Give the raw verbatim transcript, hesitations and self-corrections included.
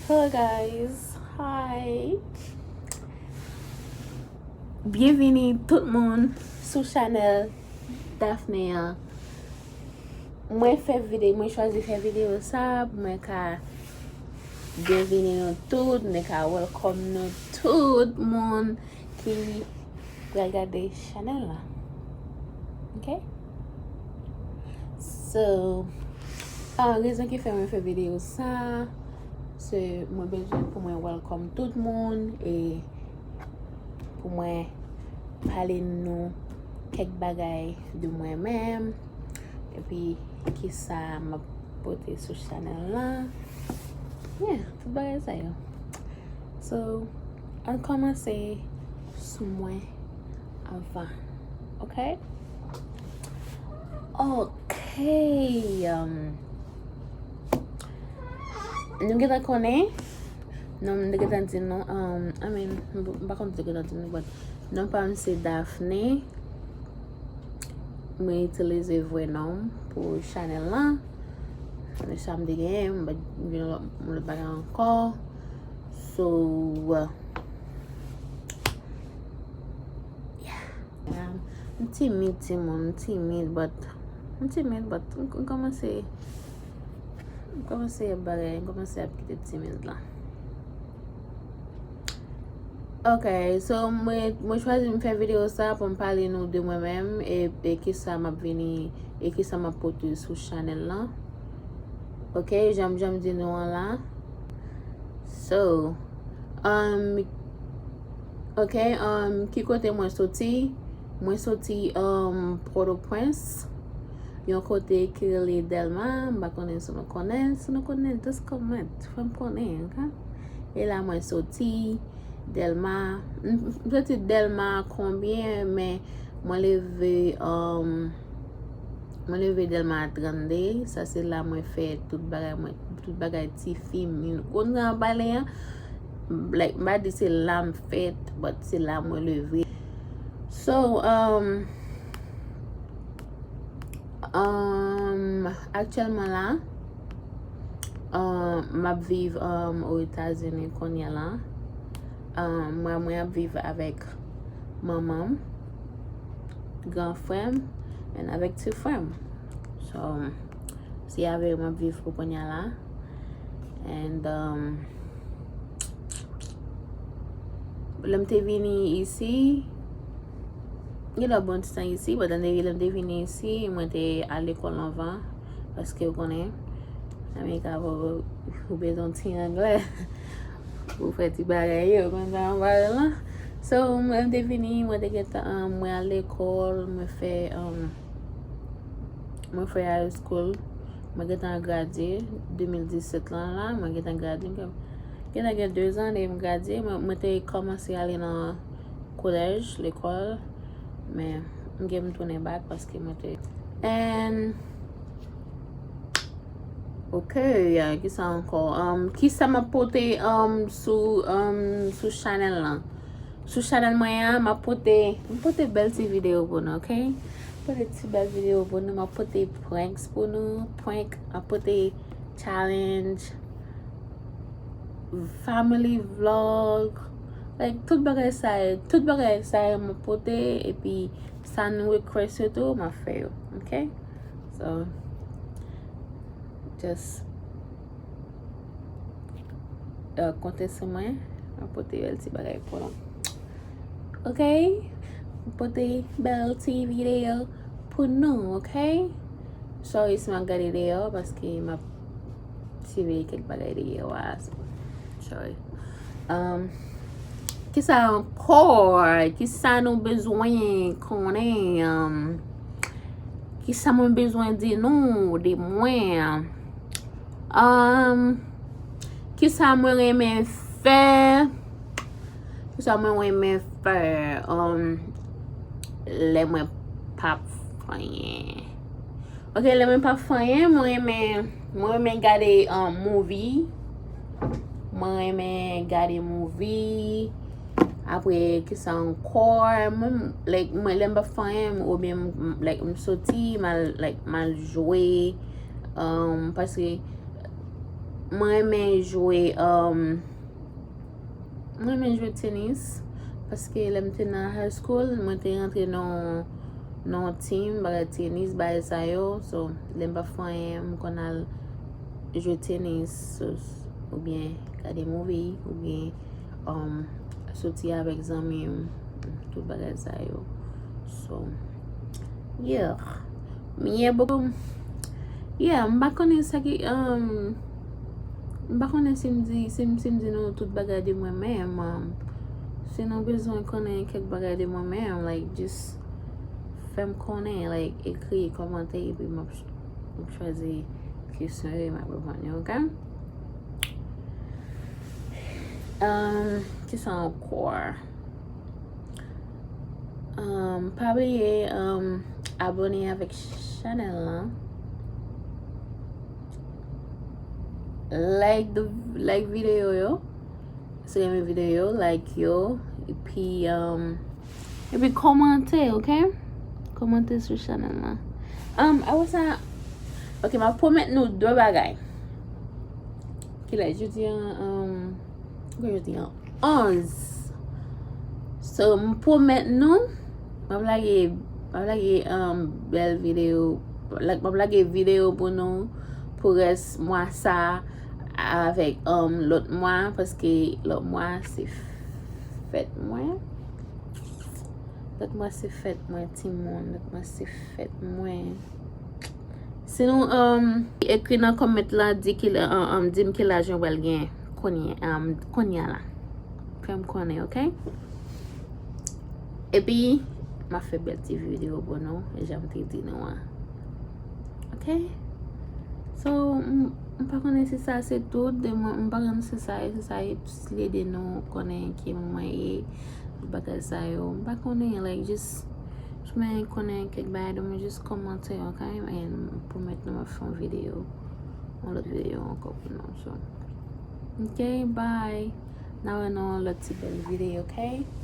Hello guys, hi. Byenvini tout moun sou chanèl Daphné an. Mwen fè vide-, mwen chwazi fè videyo sa pou mwen ka byenvini nou tout, mwen ka welcome nou tout moun ki pral gade chanèl la. Ok? So, ah, rezon ki fè mwen fè videyo sa, se mwen bezwen pou mwen welcome tout moun e pou mwen pale nou kèk bagay de mwen menm, epi kisa m ap pote sou chanèl la. Yeah, tout bagay sa yo. So, ann kòmanse sou mwen avan. Ok? Ok. Um, nou gentan konnen. Non, m te gentan di nou. Um, I mean, m, m pa konn si m te gentan di nou, but non pa m se Daphné. Mwen itilize vrè non m pou chanèl la. Se sa m te genyen, m pa t gen lòt, lòt bagay ankò. So, uh, yeah. Um, m timid, timoun, m timid, but, m timid, but m, m kòmanse, m kòmanse ap bagay, m kòmanse ap kite timid la. Ok, so mwen, mwen chwazi m fè videyo sa pou m pale nou de mwen menm e, e kisa m ap vini, e kisa m ap pote sou chanèl lan. Ok, jan m, jan m di nou an la. So, um, ok, um, ki kote mwen soti? Mwen soti, um, Pòtoprens, yon kote ki rele Dèlma. M pa konnen si nou konnen. Si nou konnen, just comment, fè m konnen, ok? E la mwen soti, Dèlma. M, m soti Dèlma konbyen, men mwen leve, um, mwen leve Dèlma trannde. Sa se la mwen fè tout bagay mwen, tout bagay tifi m konn nan pale an. Like, m pa di se la m fèt, but se la mwen leve. So, um, um, aktyèlman la, um, m ap viv, um, Ozetazini kounye a la. Um, mwen, mwen ap viv avèk manman m, gran frè m, and avèk ti frè m. So, se avè yo m ap viv pou kounye a la. And, um, lè m te vini isi, gen lòt bon ti tan isi, but lè m te, lè m te vini isi, mwen te al lekòl anvan, paske w konnen, Amerika, ou, ou bezwen ti anglè pou fè ti bagay yo, konn sa m pale lan. So, mwen te vini, mwen te gentan, um, mwen al lekòl, mwen fè, um, mwen fè high school, mwen gentan gradye de mil disèt lan la, mwen gentan gradye, m gentan gen de zan depi m gradye, mwen, mwen te kòmanse ale nan kolèj, lekòl, men m gen m tounen bak paske mwen te. And, ok, uh, kisa ankò? Um, kisa m ap pote, um, sou, um, sou chanèl lan? Sou chanèl mwen an, m ap pote, m pote bèl ti videyo pou nou, ok? M pote ti bèl videyo pou nou, m ap pote pranks pou nou, prank, m ap pote challenge, family vlog, like, tout bagay sa yo, tout bagay sa yo m ap pote, epi sa nou request yo tou, m ap fè yo, ok? So, just, uh, konte sou mwen, m ap pote bèl ti bagay pou nou. Ok? M pote bèl ti videyo pou nou, ok? Sorry si m ap gade deyò, paske m ap siveye kèk bagay deyò a. Sorry. Um, kisa ankò? Kisa nou bezwen konnen? Um, kisa mwen bezwen di nou de mwen? Um, kisa mwen renmen fè? Kisa mwen renmen fè, um, lè mwen p ap fè anyen? Ok, lè mwen p ap fè anyen, mwen renmen, mwen renmen gade, um, movie. Mwen renmen gade movie. Apre, kisa ankò? Mwen, like, mwen, lè m p ap fè anyen, oubyen, m, like, m soti, m al, like, m al jwe. Um, paske Mwen renmen jwe, um, mwen renmen jwe tenis, paske lè m te nan high school, mwen te rantre nan, nan yon team, bagay tenis, bagay sa yo. So, lè m pa fè anyen, m konn al jwe tenis, so, oubyen gade movie, oubyen, um, soti avèk zanmi m, tout bagay sa yo. So, yeah. M ye bokou. Yeah, m pa konnen sa ki, um, m pa konnen si m di, si m, si m di nou tout bagay de mwen menm, um, si nou bezwen konnen kèk bagay de mwen menm, like, just fè m konnen, like, ekri, kòmante, epi m ap ch-, m ap chwazi kesyon yo, m ap reponn yo, ok? Um, kisa ankò? Um, pa bliye, um, abòne avèk chanèl lan. Like the, like videyo yo. Si w renmen videyo yo, like yo. Epi, um, epi kòmante, ok? Kòmante sou chanèl lan. Um, apre sa, ok, m ap pwomèt nou de bagay. Kilè jodi an, um, kilè jodi an? Onz. So, m pwomèt nou, m ap lage, m ap lage, um, bèl videyo, like, m ap lage videyo pou nou pou rès mwa sa avèk, um, lòt mwa, paske lòt mwa se fèt mwen. Lòt mwa se fèt mwen, timoun. Lòt mwa se fèt mwen. Si nou, um, ekri nan comment lan, di ki, um, um, di m ki laj mwen pral gen kounye, um, kounye a la. Fè m konnen, ok? Epi, m ap fè bèl ti videyo pou nou, jan m te di nou an. Ok? So, m, m pa konnen si sa se tout de mwen, m pa konnen si sa, si sa e plis lede nou konnen ki mwen ye, bagay sa yo. M pa konnen, like, just, si mwen konnen kèk bagay de mwen, just kòmante, ok? And m pwomèt nou m ap fè yon videyo, yon lòt videyo ankò pou nou. So, ok, bye. N a wè nan yon lòt ti bèl videyo, ok?